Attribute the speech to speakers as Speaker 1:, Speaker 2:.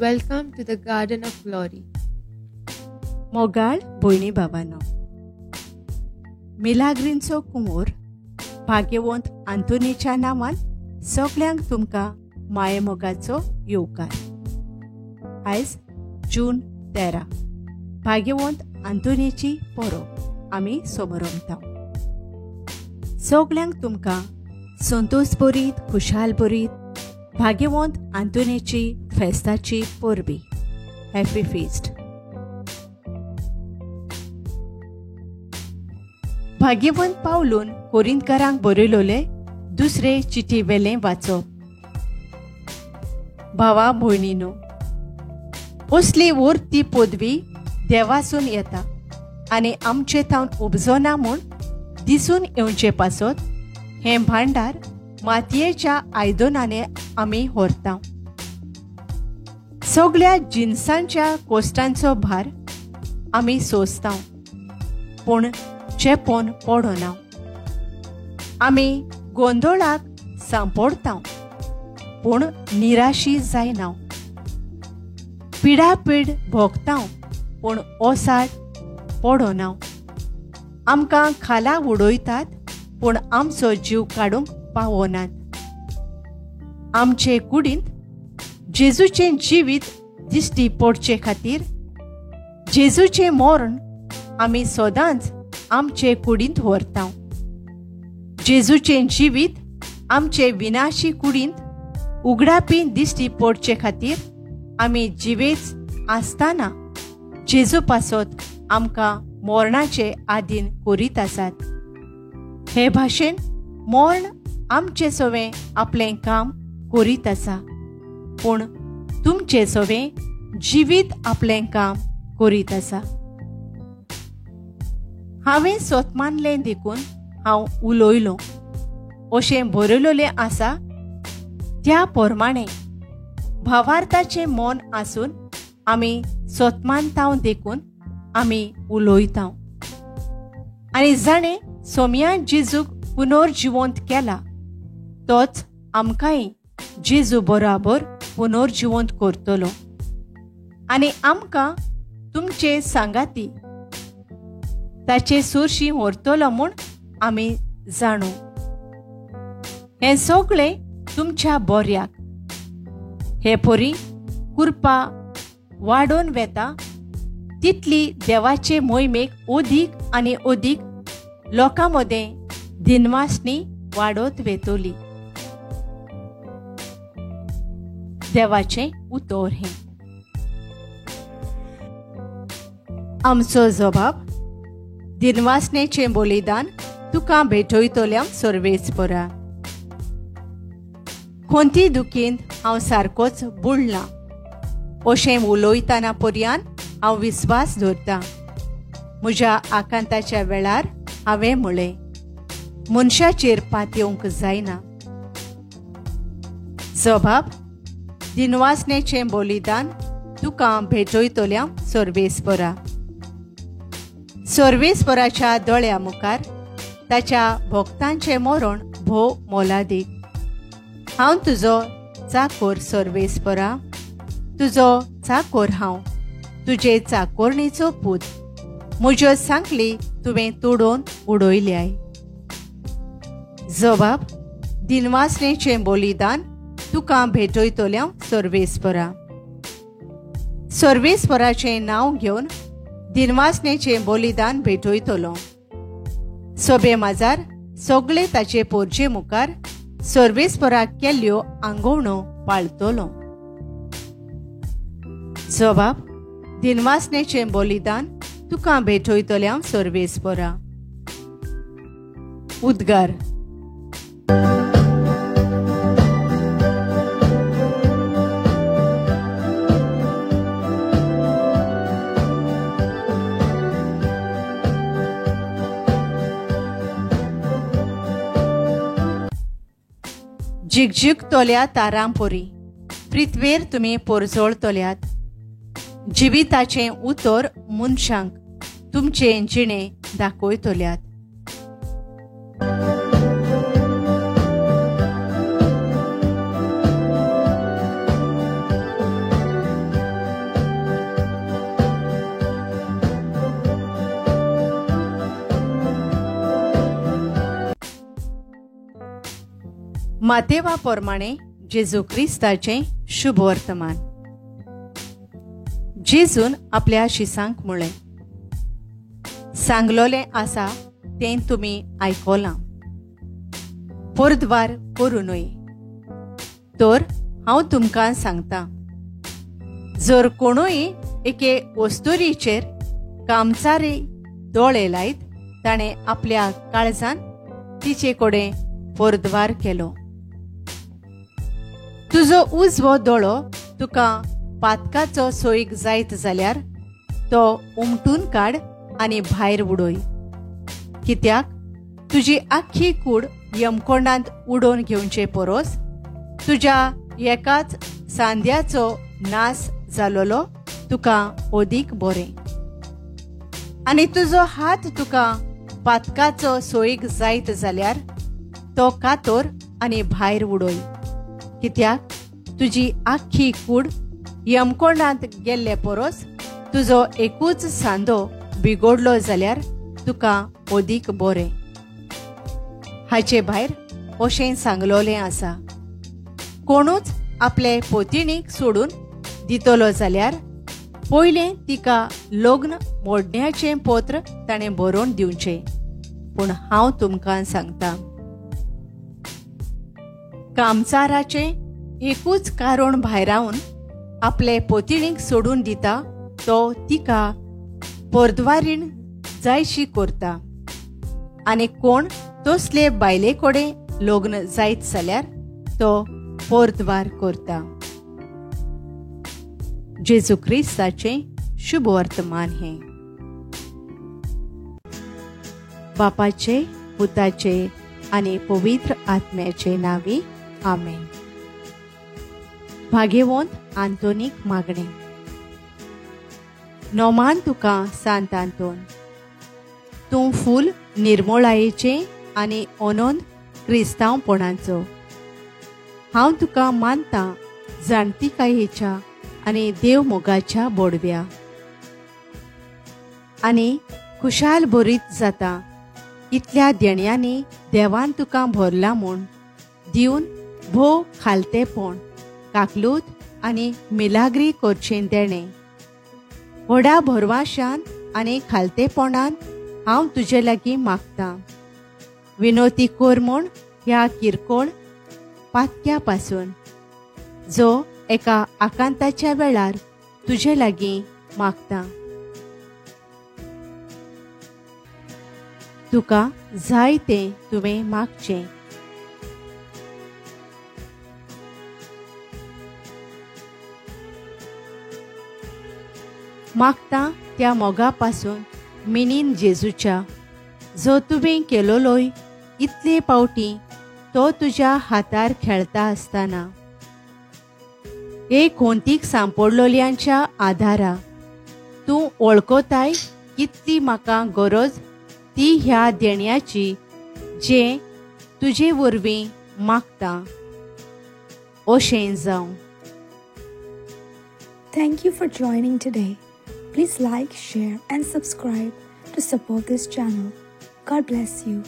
Speaker 1: Welcome to the Garden of Glory.
Speaker 2: मोगाळ भयणी बाबानो, मिलाग्रींचो कुमोर भाग्यवंत आंतोनीच्या नांवान सगल्यांक तुमकां मायेमोगाचो येवकार. आयज जून 13 भाग्यवंत आंतोनीची परब आमी समरमता. सगल्यांक तुमकां संतोष बरीत, खुशाल बरीत भाग्यवंत आंतोनीची फेस्ताची परबी. Happy feast. भाग्यवंत पावलून कोरिंतकारांक बरयलोले दुसरे चिटी वेलें वाचप. भावा भयणीनो, असली वर्ती पदवी देवासून येता आनी आमचे थावन उपजना म्हूण दिसून येवचे पासत हें भांडार मातयेच्या आयदनांनी आमी व्हरता. सगल्या जिनसांच्या कोश्टांचो भार आमी सोंसता, पूण चेपोन पडना. आमी गोंदोळाक सांपडता, पूण निराशी जायना. पिडापीड भोगता, पूण ओसाड पडना. आमकां खाला उडयतात, पूण आमचो जीव काडूंक पावनात. आमचे कुडींत जेजूचें जिवीत दिश्टी पडचे खातीर जेजूचें मरण आमी सदांच आमचे कुडींत व्हरता. जेजूचें जिवीत आमचे विनाशी कुडींत उगडापी दिश्टी पडचे खातीर आमी जिवेच आसतना जेजू पासत आमकां मरणाचे आदीन करीत आसात. हे भाशेन मरण आमचे सवें आपलें काम करीत आसा, पूण तुमचे सवें जिवीत आपलें काम करीत आसा. हांवें सत मानलें देखून हांव उलयलों अशें बरयलोलें आसा. त्या प्रमाणें भावार्थाचें मन आसून आमी सत मानतांव देखून आमी उलयतांव. आनी जाणें सोमया जेजूक पुनर्जिवंत केला तोच आमकांय जेजू बराबर पुनर्जिवंत करतलो आनी आमकां तुमचे सांगाती ताचे सुरशी व्हरतलो म्हूण आमी जाणू. हें सगळें तुमच्या बऱ्याक. हे परी कृपा वाडोवन वेता तितली देवाचे मोहिमेक अदीक आनी अदीक लोकां मदें दिनवासणी वाडत वेतली. देवाचें उतर हें. आमचो जबाब दिनवासणेचें बलिदान तुका भेटयतल्या सर्वेस्परा. खंती दुखींत हांव सारकोच बुडलां अशें उलयतना पर्यान हांव विस्वास दवरतां. म्हज्या आकांताच्या वेळार हांवें म्हळें, मनशाचेर पातयेवंक जायना. जबाब दिनवासणेचें बलिदान तुका भेटयतल्या सर्वेस्परा. सर्वेस्पराच्या दोळ्या मुखार ताच्या भक्तांचें मरण भोव मोलादीक. हांव तुजो चाकोर सर्वेस्परा, तुजो चाकोर हांव, तुजे चाकोरणीचो पूत. म्हज्यो सांगली तुवें तोडून उडयल्याय. जबाब दिनवासणेचें बलिदान तुका भेटयतल्या सर्वेस्परा. सर्वेस्पराचें नांव घेवन दिनवासणेचें बलिदान भेटयतलो. सोबे माजार सगळे ताचे पोरचे मुखार सर्वेस्पराक केल्ल्यो आंगवणो पाळतलो. जबाब दिनवासणेचें बलिदान तुका भेटयतल्या सर्वेस्परा. उद्गार. जिगजिगतल्या तारांपोरी पृथ्वेर तुमी पोरजोळतल्यात. जिविताचें उतर मनशांक तुमचें जिणें दाखयतल्यात. मातेवा प्रमाणे जेजू क्रिस्ताचें शुभ वर्तमान. जेजून आपल्या शिसांक म्हळें, सांगलोलें आसा तें तुमी आयकलां, पोरद्वार करूं न्हय. तर हांव तुमकां सांगता, जर कोणूय एके वस्तुरीचेर कामचारी दोळे लायत ताणें आपल्या काळजान तिचे कडेन पोरद्वार केलो. तुजो उजवो दोळो तुका पातकाचो सोयीक जायत जाल्यार तो उमटून काड आनी भायर उडय, कित्याक तुजी आख्खी कूड यमकोंडांत उडोवन घेवचे परोस तुज्या एकाच सांद्याचो नास जालोलो तुका ओदीक बरें. आनी तुजो हात तुका पातकाचो सोयीक जायत जाल्यार तो कातोर आनी भायर उडय, कित्याक तुजी आख्खी कूड यमकोंडांत गेल्ले परोस तुजो एकूच सांदो बिगोडलो जाल्यार तुका ओदीक बरें. हाचे भायर अशें सांगलोलें आसा, कोणूच आपले पोतिणीक सोडून दितलो जाल्यार पयलें तिका लग्न मोडण्याचें पत्र ताणें बरोवन दिवचें. पूण हांव तुमकां सांगता, कामचाराचें एकूच कारण भायरावन आपले पोतिणीक सोडून दिता तो तिका पोरद्वारीण जायशी करता, आनी कोण तसले बायले कडेन लग्न जायत जाल्यार तो पोरद्वार करता. जेजू क्रिस्ताचें शुभ वर्तमान हें. बापाचे, पुताचे आनी पवित्र आत्म्याचे नांवी, आमेन. भाग्यवंत आंतोनीक मागणें. नोमान तुका सांत आंतोन, तूं फूल निर्मोळायेचें आनी अनंत क्रिस्तांवपणाचो. हांव तुका मानता जाणतिकायेच्या आनी देवमोगाच्या बोडव्या, आनी खुशाल भरीत जाता इतल्या देण्यांनी देवान तुका भरला म्हूण दिवन भोव खालतेपण, काकलूत आनी मिलाग्री करचें देणें. व्हडा भरवाशान आनी खालतेपणान हांव तुजे लागीं मागतां, विनोती कर म्हूण ह्या किरकोळ पातक्या पासून जो एका आकांताच्या वेळार तुजे लागीं मागता. तुका जाय तें तुवें मागचें. मागता त्या मोगा पासून मिनीन जेजूच्या, जो तुवें केलोलोय इतले पावटी तो तुज्या हातार खेळता आसतना एक कोंतीक सांपडलोल्यांच्या आधारा तूं वळखताय कितली म्हाका गरज ती ह्या देण्याची जें तुजे वरवीं मागता. अशें जावं.
Speaker 3: Thank you for joining today. Please like, share and subscribe to support this channel. God bless you.